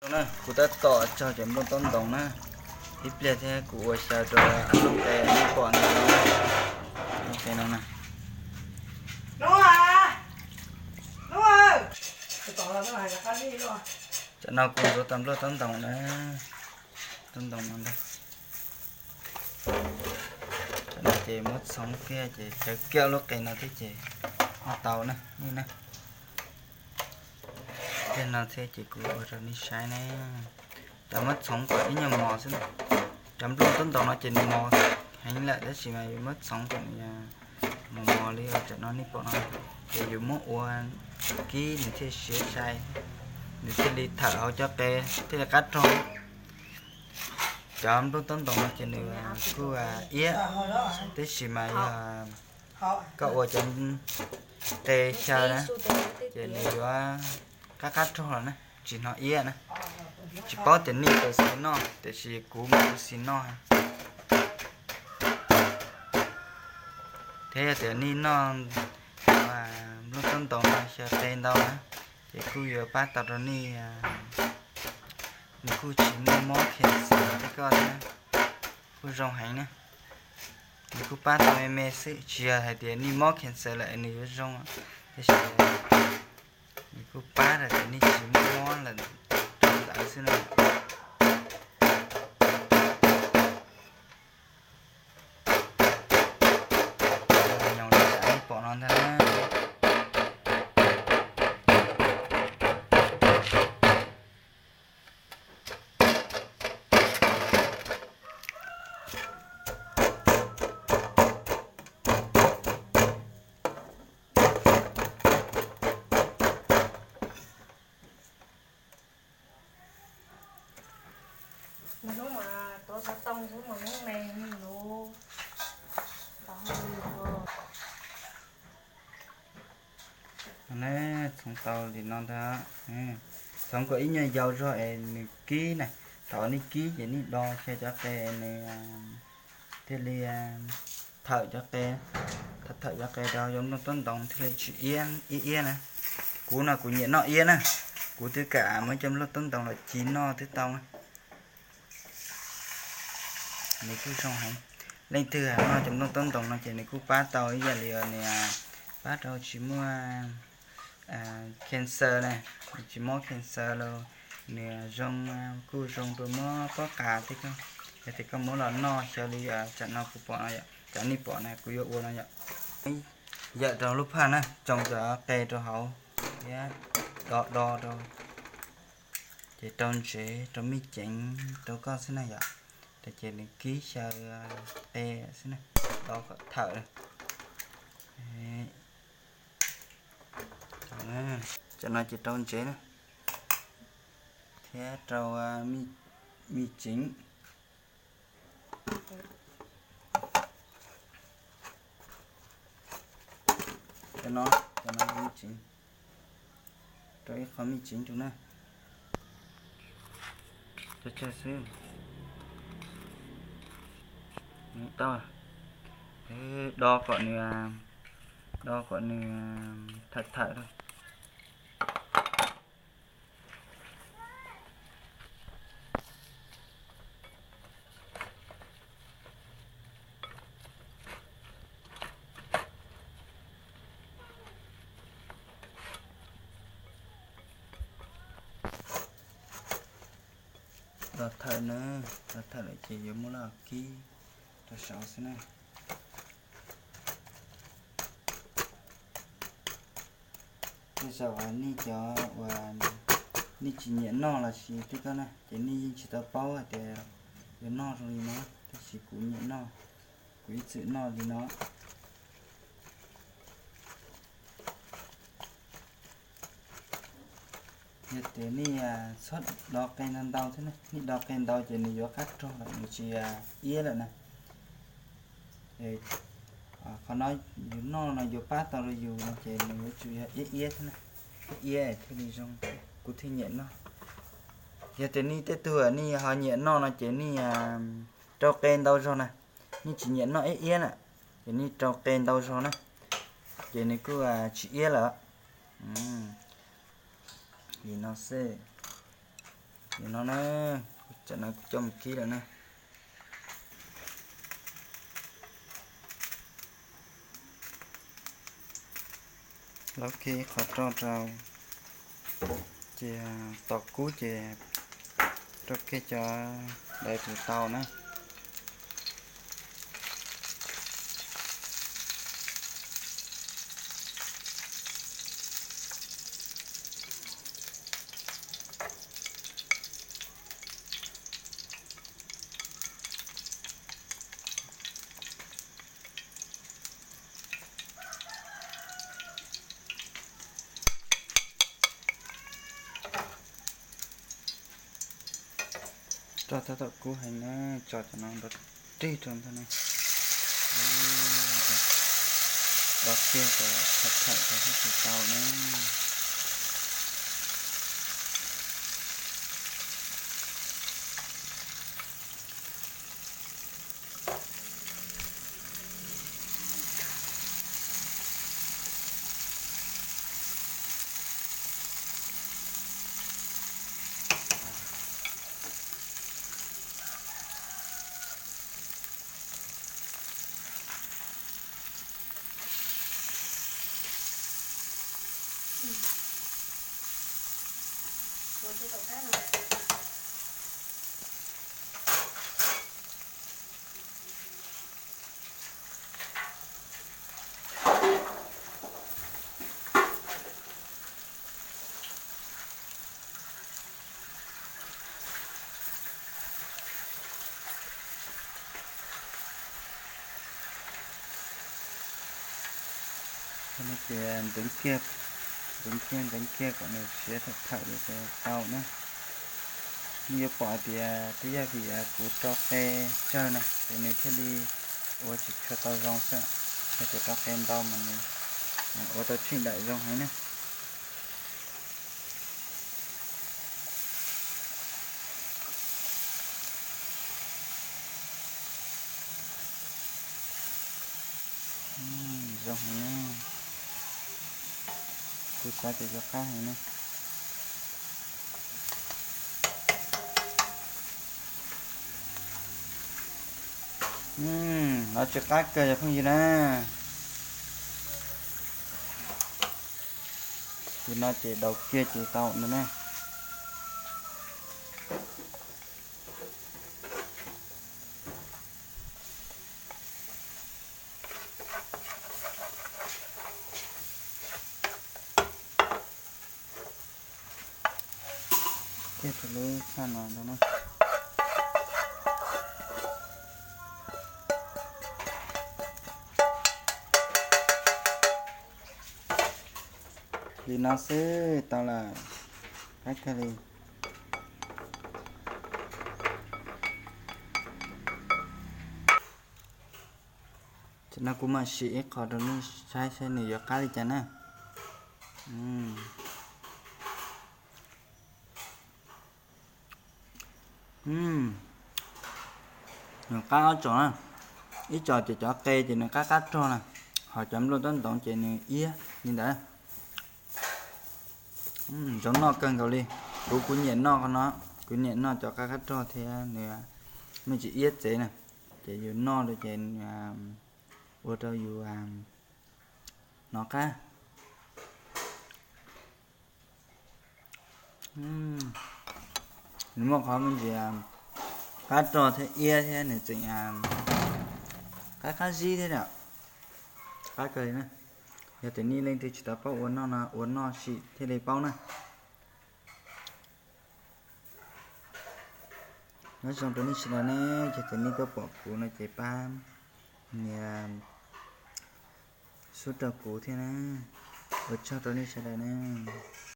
Na, kuv tab tom tso cov nplooj taub ntoos na, ib pliag thiab kuv ua xyaw rau lub qe nej pom ntawm no na. Lub qe no na. Tam no kuv ntxuav tau nplooj taub ntoos na, taub ntoos no ntag. Tam no ces muab txhoov kiag ces xyaw kiag lub qe no thiab ces noj tau na, nej na. Tej no thiab ces kuv ua rau nej saib ne. Cov muab txhoov kom ib nyuag mos xwb na. Cov nplooj taub ntoos no ces nws mos heev lawm tab sis mas yus muab txhoov kom nws mos mos li cov no nej pom no, ces yus muab ua kib nws thiaj siav sai, nws thiaj li thawm hauv cov qe thiaj li qab rog. Cov nplooj taub ntoos no ces nws kuj iab, tab sis mas yog koj ua cov qe xyaw na, ces nws yuav qab qab rog los na, tsis hnov iab na. Tsis paub tias nej puas xis noj, tiam sis kuv mas kuv xis noj. Thiab yog tias nej noj nplooj taub ntoos no xyaw qe ntau na, ces kuj yuav pab tau rau nej, nws kuj tsis muaj mob cancer thiab koj thiab, kuj zoo heev na. Nws kuj pab tau me me xwb, tsis yog hais tias nej mob cancer lawm nws yuav zoo, tab sis nws kuj pab rau tias nej tsis muaj mob lawm rau ntawd xwb na. Nyoos li cov nej pom no ntag na. Hnub mas tuav xov tooj xwb mas hnub me lus. Txhoov tau li no ntag. Txhoov kom ib nyuag yau zog es nws kib na. Thaum nej kib ces nej do xyaw cov qe nws thiaj li thawm cov qe, thawm cov qe rau cov nplooj taub ntoos thiaj li tsis iab iab na. Kuv no kuv nyiam noj iab na, kuv twb kam muab cov nplooj taub ntoos los ci noj twb tau na. Nws kuj zoo heev. Leej twg noj cov nplooj taub ntoos no ces nws kuj pab tau ib yam li nws pab rau tsis muaj cancer na, tsis mob cancer los nws zoo, kuj zoo rau mob pob qa thiab. Yog tias koj muab los noj xyaw li tsam no kuv pom no yom, cov nej pom na kuv yuav ua no yom. Yawm rau lub phaj na, tsoo cov qe rau hauv thiab do do rau, ces rau ntsev rau mij ceev rau koj xwb na yom. Ces nws kib xyaw qe xwb na, do kom thawm. Cov no ces rau ntsev na, thiab rau mij ceev. Cov no, cov no mij ceev, rau ib qho mij ceev rau na. Cog cog xwb. Tau, do kom nws, do kom nws thawm thawm rau. Do thawm na, do thawm lawm ces yuav muab los kib rau saud xwb na. Tej zaum nej cov uas nej tsis nyiam noj los sis tej koj na ces nej yeej tsis tau paub hais tias yuav noj zoo li no, tab sis kuv nyiam noj, kuv ib txwm noj li no. Yog tias nej txhob do qe ntau ntau thiab na, nej do qe ntau ces nws yuav qab rog lawm, nws tsis iab lawm na. Qhov no yus noj no yuav pab tau rau yus no ces nws yuav tsum yog iab iab thiab na, iab iab thiaj li zoo, kuv thiaj nyiam noj. Yog tias nej tej tug nej ho nyiam noj no ces nej rau qe ntau zog na, nej tsis nyiam noj iab iab na, ces nej rau qe ntau zog na, ces nws kuj tsis iab lawm. Li no xwb. Nim no na, kuv cov no kuv coj mus kib lawm na. Laub kiag ib qho roj rau, ces tom kub ces rau kiag cov dais rau tau na. Roj tab tom kub heev na, tso cov no nrov rig rau ntag na. Do kiag kom thaum thaum rau thiaj tsis tau na. Ces ntev kiag, ntev kiag ntev kiag kom nws siav thaum thaum li ces tau na. Nej yuav pom hais tias twb yog vim kuv rau qe tsawg na ces nws thiaj li ua tsis tshua tau zoo xwb. Yog tias rau qe ntau mas nws ua tau tsheej daim zoo heev na. Zoo heev na. Kuv xav tias yuav qab heev na. No tsis qab kawg cov phooj ywg na. Ces no ces daus kiag ces tau no na. Kiag rau lub tshaj no ntag na. Li no xwb tau lawm, qab kawg li. Tam no kuv mam sim ib qho rau nej saib saib nws yuav qab li cas na. Nws qab ob tsos na, ib tsos ces cov qe ces nws qab qab rog na, ho cov nplooj tob ntoov ces nws iab li ntawd. Zoo noj kawg nkaus li. Kuv, kuv nyiam noj qhov no, kuv nyiam noj cov qab qab rog thiab nws muaj tsis iab txev na, ces yus noj rau ces ua rau yus hnov qab. Nws muaj qhov me ntsis qab rog thiab iab thiab nws tseem qab qab zib thiab na. Qab kawg li na. Yog tias nej leej twg tsis tau paub ua noj no ua noj sim thiaj li paub na. Nyob zoo rau nej sawv daws ne, yog tias nej tuaj pom kuv no ces pab nias sub rau kuv thiab na. Ua tsaug rau nej sawv daws na.